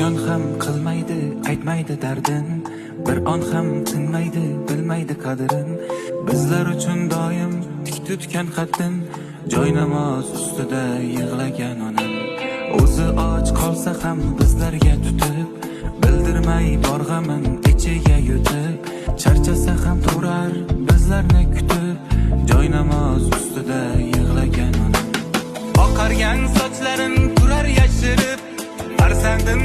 Isyon ham qilmaydi, aytmaydi dardin. Bir on ham tinmaydi, bilmaydi qadrin. Bizlar uchun doim tik tutgan qaddin. Joy namoz ustida yig'lagan onam. O'zi och qolsa ham bizlarga tutib, bildirmay bor g'amin ichiga yutib, charchasa ham turar bizlarni kutib. Joy namoz ustida yig'lagan onam. Oqargan sochlarin turar yashirib, farzandim.